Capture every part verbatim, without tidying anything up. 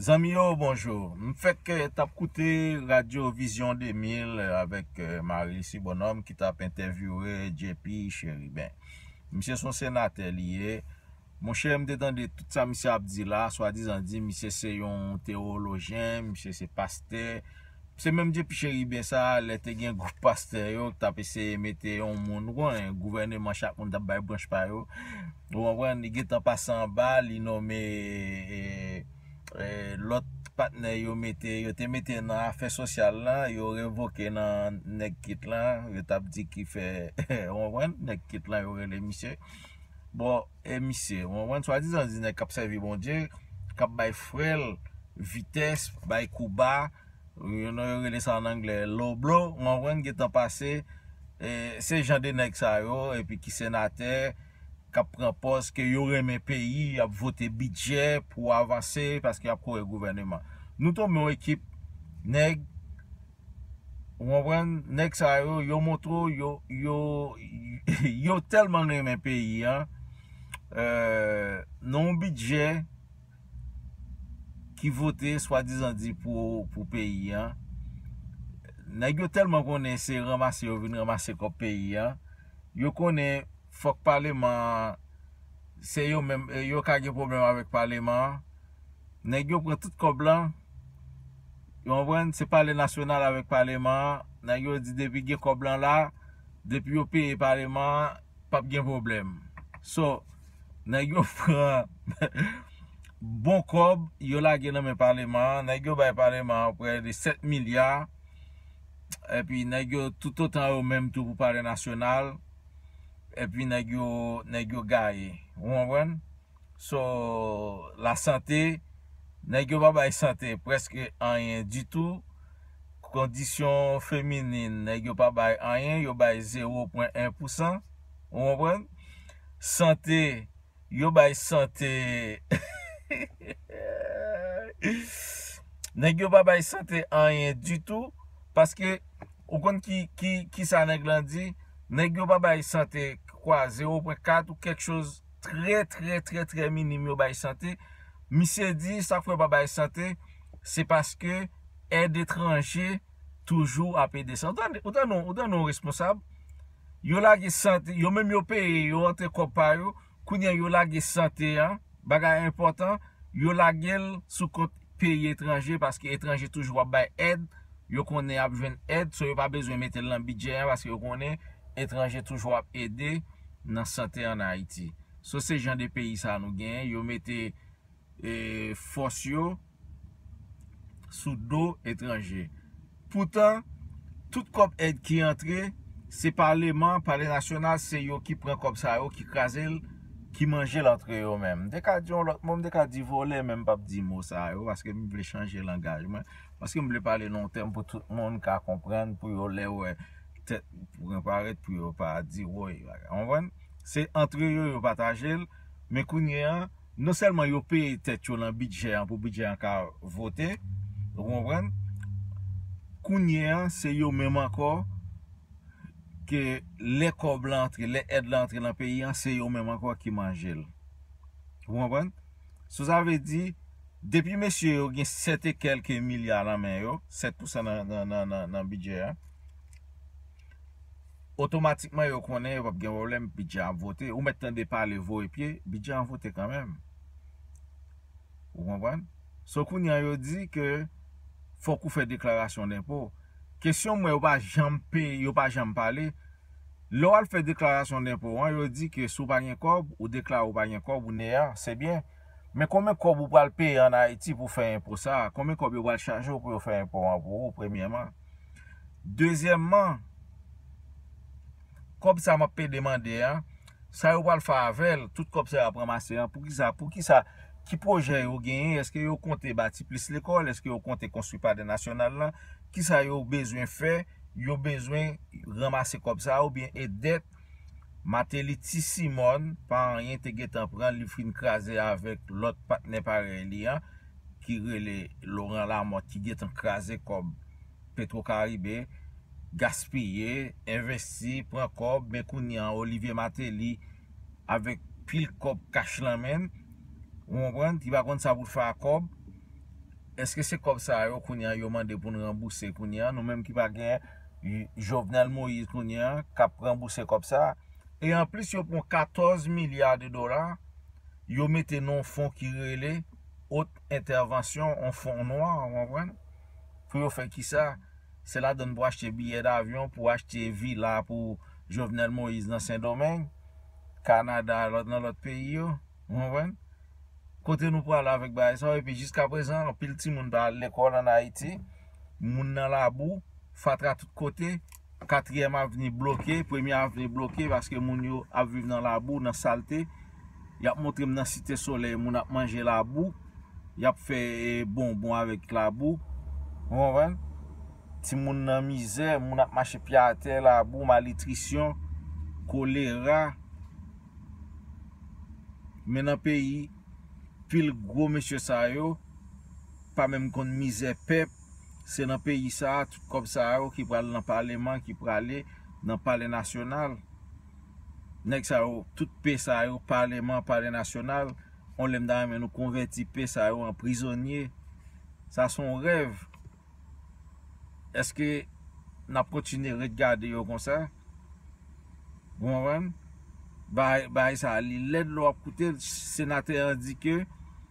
Zanmi yo, bonjou. M fèk eh, t ap koute Radyo Vizyon de mil avèk eh, Marie Lucie Bonhomme ki t ap entèvyouwe J P Chérubin. Misye se yon senatè li ye. Monchè, m te tande tout sa misye ap di la, swadizan di misye se yon tewolojyen, misye se pastè. Se menm J P Chérubin sa, lè te gen gwoup pastè yo, t ap eseye mete yon moun, ou konnen, gouvèneman, chak moun t ap bay branch pa yo. Ou konprann, li gentan pase anba, li nonmen eh, eh, lòt patnè yo mete, yo te mete nan afè sosyal la, yo revoke nan nèg kit la, yo t ap di ki fè, ou konprann, nèg kit la, yo rele misye. Bon, e misye, ou konprann, swadizan di nèg k ap sèvi Bondye, k ap bay frè l vitès, bay kou ba, you know, yo rele sa an anglè low blow, ou konprann, gentan pase, eh, se jan de nèg sa yo, epi ki senatè, k ap pran pòz ke yo renmen peyi, y ap vote bidjè pou avanse, paske y ap kore gouvèneman. Nou tonbe yon ekip nèg, ou konprann, nèg sa yo, yo montre w, yo, yo, yo tèlman renmen peyi an, eh, nan yon bidjè ki vote, swadizan di pou, pou peyi an, nèg yo tèlman konnen se ranmase yo vin ranmase kòb peyi an, yo konnen fòk paleman an, se yo menm, eh, yo ka gen pwoblèm avèk paleman an. Nèg yo pran tout kòb lan, ou konprann, se palè nasyonal avèk paleman an. Nèg yo di depi gen kòb lan la, depi yo peye paleman an, p ap gen pwoblèm. So, nèg yo pran bon kòb, yo lage nan men paleman an. Nèg yo bay paleman an prè de sèt milya. Epi nèg yo toutotan yo menm tou pou palè nasyonal. Epi nèg yo, nèg yo gaye. Ou konprann? So, lasante, nèg yo pa bay sante prèske anyen ditou. Kondisyon feminin, nèg yo pa bay anyen, yo bay zewo pwen en pousan. Ou konprann? Sante, yo bay sante. Nèg yo pa bay sante anyen ditou. Paske, ou konn ki, ki, ki sa nèg lan di? Nèg yo pa bay sante kwa zewo pwen kat ou kèk choz trè, trè, trè, trè minim yo bay sante. Misye di, sa k fè yo pa bay sante, se paske èd etranje toujou ap ede sa. Ou tande, ou tande, ou tande yon responsab, yo lage sante, yo menm yo peye, yo rantre kòb pa yo, kounye a yo lage sante a, bagay enpòtan, yo lage l sou kont peyi etranje, paske etranje toujou ap bay èd, yo konnen y ap jwenn èd, so yo pa bezwen mete l nan bidjè a, paske yo konnen etranje toujou ap ede nan sante ann Ayiti. So se jan de peyi sa nou genyen, yo mete eh, fòs yo sou do etranje. Poutan, tout kòb èd ki antre, se paleman, palè nasyonal, se yo ki pran kòb sa yo, ki kraze l, ki manje l antre yo menm. M te ka di yon lòt mo, m te ka di vòlè, men m p ap di mo sa yo, paske m vle chanje langaj mwen. Paske m vle pale nan yon tèm pou tout moun ka konprann, pou yo lè wè tèt pou gen parèt, pou yo pa di woy, bagay. Ou konprann? Se antre yo, yo pataje l, men kounye a, non sèlman yo peye tèt yo nan bidjè an pou bidjè an ka vote, ou konprann? Kounye a, se yo menm ankò ke lè kòb la antre, lè èd la antre nan peyi an, se yo menm ankò ki manje l. Ou konprann? So sa vle di, depi mesye yo gen sèt e kèlke milya nan men yo, sèt pousan nan, nan, nan, nan, nan bidjè a, otomatikman yo konnen yo p ap gen pwoblèm, bidjè a ap vote. Ou mèt tande pale voye pye, bidjè a vote kanmenm. Ou konprann? So kounye a yo di ke fòk ou fè deklarasyon denpo. Kesyon mwen, yo pa janm peye, yo pa janm pale. Lè w al fè deklarasyon denpo an, yo di ke si w pa gen kòb, ou deklare w pa gen kòb, ou neyè, se byen. Men konbyen kòb ou pral peye ann Ayiti pou fè enpo sa a? Konbyen kòb yo pral chaje w pou yo fè enpo an pou ou, premyèman? Dezyèmman, kòb sa m ap pede mande a, sa yo pral fè avè l, tout kòb sa yo ap ranmase an, poukisa, poukisa, ki pwojè yo genyen, èske yo konte bati plis lekòl, èske yo konte konstwi palè nasyonal la, kisa yo bezwen fè, yo bezwen ranmase kòb sa oubyen e dèt Martelly Ti Simòn pa anyen te gentan pran, li fin kraze avèk lòt patnè parèy li an ki rele Laurent Lamothe ki gentan kraze kòb Petro Caribe, gaspiye, envesti, pran kòb, men kounye a Olivier Martelly avèk pil kòb kach lan men l, ou konprann, ki pa konn sa pou l fè ak kòb, Èske se kòb sa yo kounye a yo mande pou n ranbouse kounye a? Nou menm ki pa gen Jovenel Moïse kounye a, k ap ranbouse kòb sa. E anplis, yo pran katòz milya de dola, yo mete nan yon fon ki rele Haute Intervention, yon fon nwa, w konprann? Pou yo fè kisa? Se ladann pou achte biyè davyon, pou achte vila pou Jovenel Moïse nan Sendomeng, Kanada, lòt, nan lòt peyi yo. W konprann? Kote nou prale avèk bagay sa yo? Epi jiska prezan, anpil timoun pa al lekòl ann Ayiti. Moun nan labou, fatra tout kote. Katriyèm avni bloke, premye avni bloke, paske moun yo ap viv nan labou, nan salte. Y ap montre m nan Site Solèy, moun ap manje labou. Y ap fè, e, bonbon avèk labou. W konprann? Timoun nan mizè, moun ap mache pye atè, labou, malnitrisyon, kolera. Men nan peyi, pil gwo mesye sa yo pa menm konn mizè pèp. Se nan peyi sa a, tout kòb sa yo ki pral nan paleman, ki prale nan palè nasyonal. Nèg sa yo, tout pe sa yo, paleman, palè nasyonal, on lè m ta renmen nou konvèti pe sa yo an prizonye. Sa se yon rèv. Èske n ap kontinye ret gade yo konsa? Ou konprann? Bagay, bagay sa a, li lèd lè w ap koute l. Senatè an di ke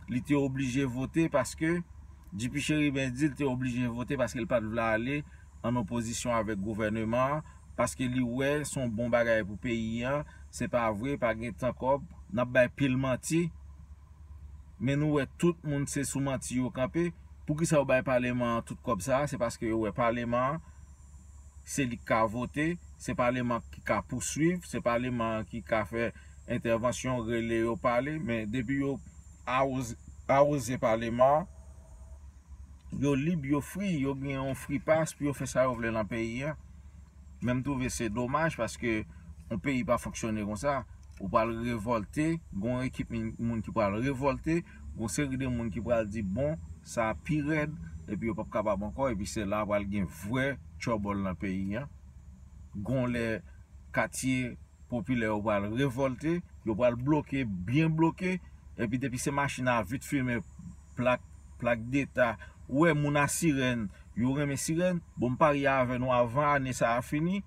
li te oblije vote paske, J P Chérubin di l te oblije vote paske l pa t vle ale an opozisyon avèk gouvèneman an, paske li wè se yon bon bagay pou peyi an. Se pa vre, pa gen tan kòb, n ap bay pil manti. Men nou wè tout moun se sou manti yo kanpe. Poukisa yo bay paleman an tout kòb sa a? Se paske yo wè paleman an, se li k ka vote, se paleman ki ka pouswiv, se paleman an ki ka fè entèvansyon, rele yo pale. Men depi yo awoze, awoze paleman an, yo lib, yo fri, yo gen yon free pass pou yo fè sa yo vle nan peyi an. Men m twouve se domaj paske yon peyi pa fonksyone konsa. Ou pral revòlte, gon ekip moun ki pral revòlte, gon seri de moun ki pral di bon, sa pi rèd, epi yo p ap kapab ankò, epi se la pral gen vrè trouble nan peyi an. Gon lè katye popilè yo pral revòlte, yo pral bloke, byen bloke, epi depi se machin a vit fimen, plak, plak deta, ou wè moun a sirèn, yo renmen sirèn, bon m parye avè nou avan ane sa a fini,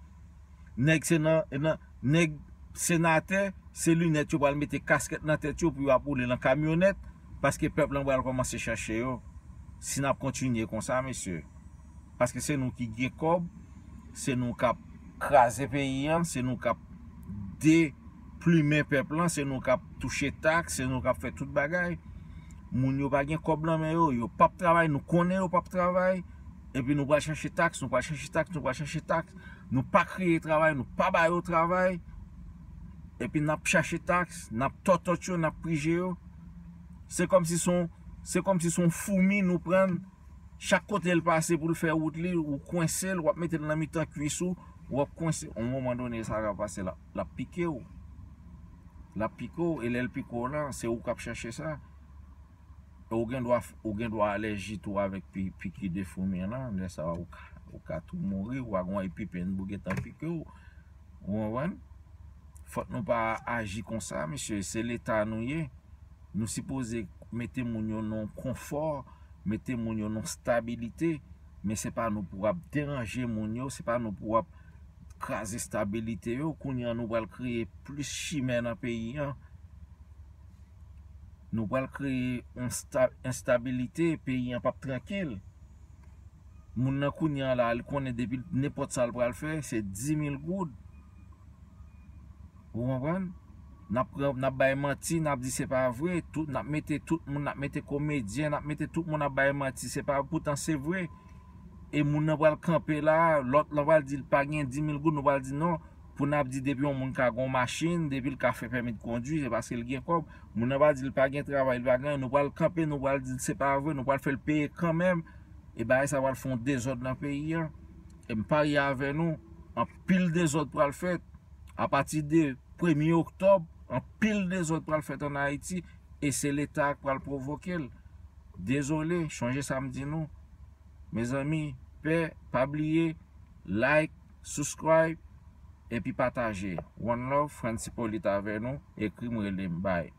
nèg se nan, nan, nèg senatè, se linèt yo pral mete kaskèt nan tèt yo pou yo ap woule nan kamyonèt, paske pèp lan pral kòmanse chache yo, si n ap kontinye konsa, mesye. Paske se nou ki gen kòb, se nou k ap kraze peyi an, se nou k ap deplimen pèp lan, se nou k ap touche taks, se nou k ap fè tout bagay. Moun yo pa gen kòb nan men yo, yo p ap travay, nou konnen yo p ap travay. Epi nou pral chache taks, nou pral chache taks, nou pral chache taks. Nou pa kreye travay, nou pa ba yo travay. Epi n ap chache taks, n ap tòtòt yo, n ap prije yo. Se kòmsi se yon, se kòmsi se yon foumi nou pran, chak kote l pase pou l fè wout li, ou kwense l, w ap mete l nan mitan kwis ou, w ap kwense. Yon moman done, sa ka pase, l ap, l ap pike w. L ap pike w, e lè l pike w lan, se ou k ap chache sa. E ou gen dwa, ou gen dwa alèji tou avèk pi, piki de foumi lan. Lè sa a, ou ka, ou ka tou mouri, ou ka gen yon epipen pou gentan pike w. Ou konprann? Fòk nou pa aji konsa, mesye. Se Leta nou ye. Nou sipoze mete moun yo nan yon konfò, mete moun yo nan yon stabilite. Men se pa nou pou ap deranje moun yo, se pa nou pou ap kraze stabilite yo. Kounye a, nou pral kreye plis chimè nan peyi an. Nou pral kreye yon sta-, enstabilite, peyi an p ap trankil. Moun nan kounye a la, li konnen depi nenpòt sa l pral fè, se dis mil goud. Ou konprann? N ap pran, n ap bay manti, n ap di se pa vre, tout, n ap mete tout moun, n ap mete komedyen, n ap mete tout moun ap bay manti, se pa, poutan se vre. E moun nan pral kanpe la, lòt lan pral di l pa gen dis mil goud, nou pral di non. Pou n ap di depi yon moun ka gen yon machin, depi l ka fè pèmi de kondwi, se paske l gen kòb. Moun nan pral di l pa gen travay, li pa gen anyen, nou pral kanpe, nou pral di l se pa vre, nou pral fè l peye kanmenm. E bagay sa pral fè yon dezòd nan peyi an. E m parye avè nou, anpil dezòd pral fèt. Apati de premye oktòb, anpil dezòd pral fèt ann Ayiti, e se Leta a k pral pwovoke l. Dezole, chonje sa m di nou. Mezanmi, pè, pa bliye, like, subscribe, epi pataje. One love, Frantz Hyppolite avè nou, ekri m, rele m, bye.